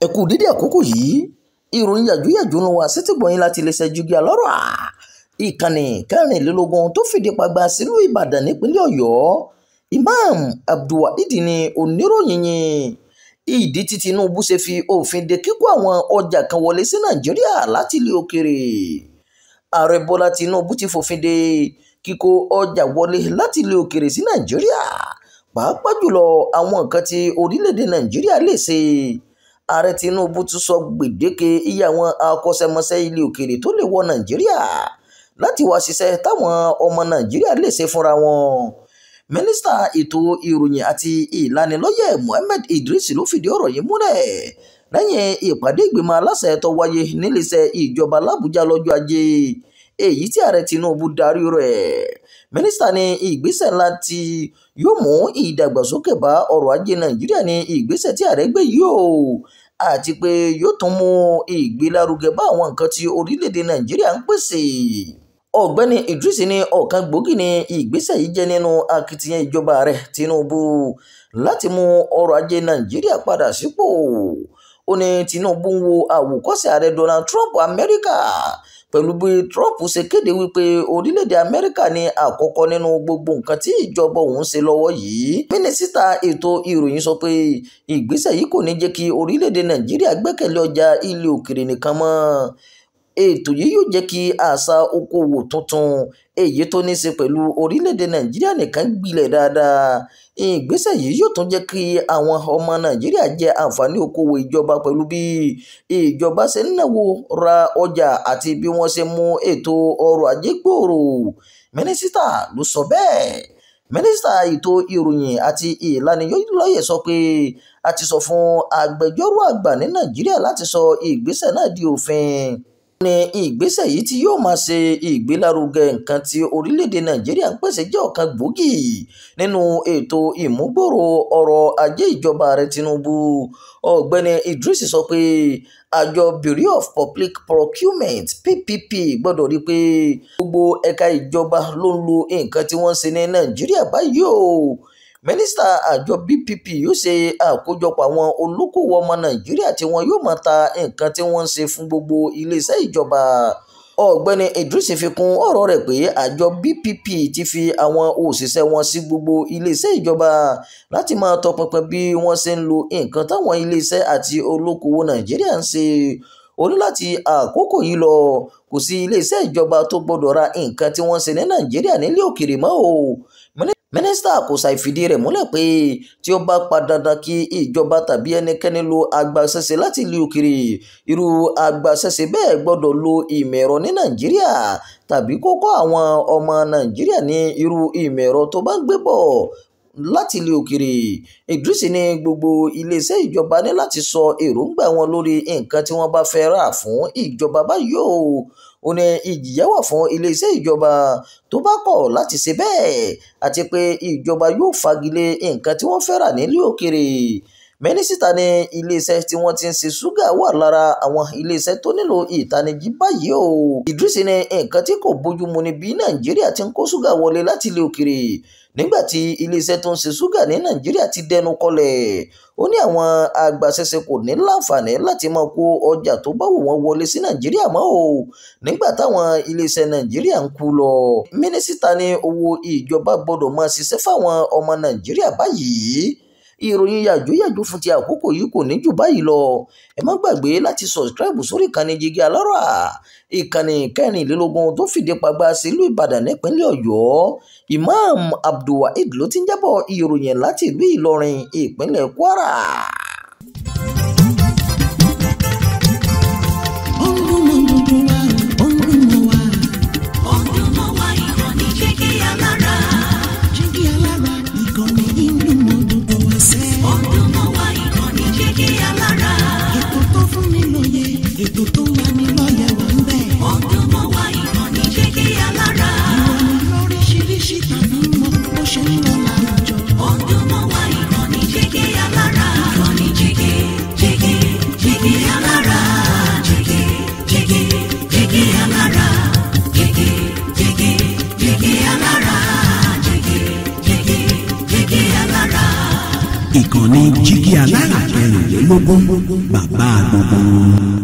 Ẹ kú dédé àkókò yìí. Ìròyìn yàjóyàjó ló wá sétígbọ̀nyín láti iléeṣẹ́ Jígí Alárà, ìkànnì 24 tó fìdí pagba sílùú Ìbàdàn nípínlẹ̀ Ọ̀yọ́. Imam Abdulwaheed ní oníròyìn yìí. Ìdí tí Tinubu ṣe fi òfin de kíkó àwọn ọjà kan wọlé sí Nàìjíríà láti ilẹ̀ òkèèrè. Ààrẹ Bọ́lá Tinubu ti fòfin de kíkó ọjà wọlé láti ilẹ̀ òkèèrè sí Nàìjíríà, pàápàá jùlọ àwọn nǹkan tí orílẹ̀-èdè Nàìjíríà lè ṣe. Ààrẹ Tinubu tún sọ gbèdéke iye àwọn akọ́ṣẹ́mọṣẹ́ ilẹ̀ òkèèrè tó lè wọ Nàìjíríà láti wá ṣiṣẹ́ táwọn ọmọ Nàìjíríà lè ṣe fúnra wọn. Mínísítà ètò ìròyìn àti ìlanilọ́yẹ̀ Mohammed Idris ló fìdí ọ̀rọ̀ yìí múlẹ̀ lẹ́yìn ìpàdé ìgbìmọ̀ aláṣẹ tó wáyé níléeṣẹ́ ìjọba l'Àbújá lọ́jọ́ Ajé, èyí tí ààrẹ Tinubu darí rẹ̀. Mínísítà ní ìgbésẹ̀ ńlá tí yóò mú ìdàgbàsókè bá ọrọ̀ ajé Nàìjíríà ní ìgbésẹ̀ tí ààrẹ gbé yìí o, àti pé yóò tún mú ìgbélárugẹ bá àwọn nǹkan tí orílẹ̀-èdè Nàìjíríà ń pèsè. Ọ̀gbẹ́ni Idris ní ọ̀kan gbòógì ní ìgbésẹ̀ yìí jẹ́ nínú akitiyan ìjọba ààrẹ Tinubu láti mú ọrọ̀ ajé Nàìjíríà padà sípò. Ó ní Tinubu ń wo àwòkọ́ṣe ààrẹ Donald Trump Amẹ́ríkà pẹ̀lú bí Trump ṣe kéde wípé orílẹ̀-èdè Amẹ́ríkà ní àkọ́kọ́ nínú gbogbo nǹkan tí ìjọba òun ṣe lọ́wọ́ yìí. Mínísítà ètò ìròyìn sọ pé ìgbésẹ̀ yìí kò ní jẹ́ kí orílẹ̀-èdè Nàìjíríà gbẹ́kẹ̀lé ọjà ilẹ̀ òkèèrè nìkan mọ́. Ètò yìí yóò jẹ́ kí àṣà okòwò tuntun èyí tó ní í ṣe pẹ̀lú orílẹ̀-èdè Nàìjíríà nìkan gbilẹ̀ dáadáa. Ìgbésẹ̀ yìí yóò tún jẹ́ kí àwọn ọmọ Nàìjíríà jẹ àǹfààní okòwò ìjọba pẹ̀lú bí ìjọba ṣe ń náwó ra ọjà àti bí wọ́n ṣe mú ètò ọrọ̀ ajé gbòòrò. Mínísítà ló sọ bẹ́ẹ̀. Mínísítà ètò ìròyìn àti ìlanilọ́yẹ̀ sọ pé a ti sọ fún agbẹjọ́rò àgbà ní Nàìjíríà láti sọ ìgbésẹ̀ náà di òfin. Ní ìgbésẹ̀ yìí tí yóò máa ṣe ìgbélárugẹ nǹkan tí orílẹ̀-èdè Nàìjíríà ń pèsè jẹ́ ọ̀kan gbòógì nínú ètò ìmúgbòòrò ọrọ̀ ajé ìjọba ààrẹ Tinubu. Ọ̀gbẹ́ni Idris sọ pé àjọ Bureau of Public Procurement (PPP) gbọ́dọ̀ rí i pé gbogbo ẹ̀ka ìjọba ló ń lo nǹkan tí wọ́n ń ṣe ní Nàìjíríà báyìí o. Mínísítà àjọ BPP yóò ṣe àkójọpọ̀ àwọn olókòwò ọmọ Nàìjíríà tí wọn yóò máa ta nǹkan tí wọ́n ń ṣe fún gbogbo iléeṣẹ́ ìjọba. Ọ̀gbẹ́ni Idris fi kún ọ̀rọ̀ rẹ̀ pé àjọ BPP ti fi àwọn òṣìṣẹ́ wọn sí gbogbo iléeṣẹ́ ìjọba láti máa tọpinpin bí wọ́n ṣe ń lo nǹkan táwọn iléeṣẹ́ àti olókòwò Nàìjíríà ń ṣe. Ó ní láti àkókò yìí lọ, kò sí iléeṣẹ́ ìjọba tó gbọdọ̀ ra nǹkan tí wọ́n ń ṣe ní Nàìjíríà nílẹ̀ òkèèrè mọ́ o. Mínísítà kò ṣàì fìdí rẹ̀ múlẹ̀ pé tí ó bá pa dandan kí ìjọba tàbí ẹnikẹ́ni lo agbaṣẹ́ṣe láti ilẹ̀ òkèèrè, irú agbaṣẹ́ṣe bẹ́ẹ̀ gbọ́dọ̀ lo ìmọ̀ ẹ̀rọ ní Nàìjíríà tàbí kó kọ́ àwọn ọmọ Nàìjíríà ní irú ìmọ̀ ẹ̀rọ tó bá ń gbé bọ̀ láti ilẹ̀ òkèèrè. Idris ní gbogbo iléeṣẹ́ ìjọba ní láti sọ èròǹgbà wọn lórí nǹkan tí wọ́n bá fẹ́ rà fún ìjọba báyìí o. Ó ní ìjìyà wà fún iléeṣẹ́ ìjọba tó bá kọ̀ láti ṣe bẹ́ẹ̀, àti pé ìjọba yóò fagilé nǹkan tí wọ́n fẹ́ rà nílẹ̀ òkèèrè. Mínísítà ní iléeṣẹ́ tí wọ́n ti ń ṣe ṣúgà wà lára àwọn iléeṣẹ́ tó nílò ìtanijí báyìí o. Idris ní nǹkan tí kò bójúmu ni bí Nàìjíríà ti ń kó ṣúgà wọlé láti ilẹ̀ òkèèrè nígbà tí iléeṣẹ́ tó ń ṣe ṣúgà ní Nàìjíríà ti dẹnu kọlẹ̀. Ó ní àwọn agbaṣẹ́ṣe kò ní láǹfààní láti máa kó ọjà tó bá wù wọ́n wọlé sí Nàìjíríà mọ́ o nígbà táwọn iléeṣẹ́ Nàìjíríà ń kú lọ. Mínísítà ní owó ìjọba gbọ́dọ̀ máa ṣiṣẹ́ fáwọn ọmọ Nàìjíríà báyìí. Ìròyìn yàjóyàjó fún ti àkókò yìí kò ní jù báyìí lọ. Ẹ má gbàgbé láti sọ̀sìkíráìbù sórí ìkànnì Jígí Alárà, ìkànnì 24 tó fìdí pagba sílùú Ìbàdàn nípínlẹ̀ Ọ̀yọ́. Imam Abdulwaheed ló ti ń jábọ̀ ìròyìn láti ìlú Ìlọrin, ìpínlẹ̀ Kwara. Ètò tó ń lani lọ́yẹ̀ wà ń bẹ̀. Ó ń dún mọ́ wa, ìkànnì Jígí Alára. Ìròyìn lóríṣiríṣi tàbí mọ bó ṣe ń lọ láwùjọ. Ó ń dún mọ́ wa, ìkànnì Jígí Alára. Ìkànnì Ìkànnì Jígí Alára 24, bàbá gbogbo wọn.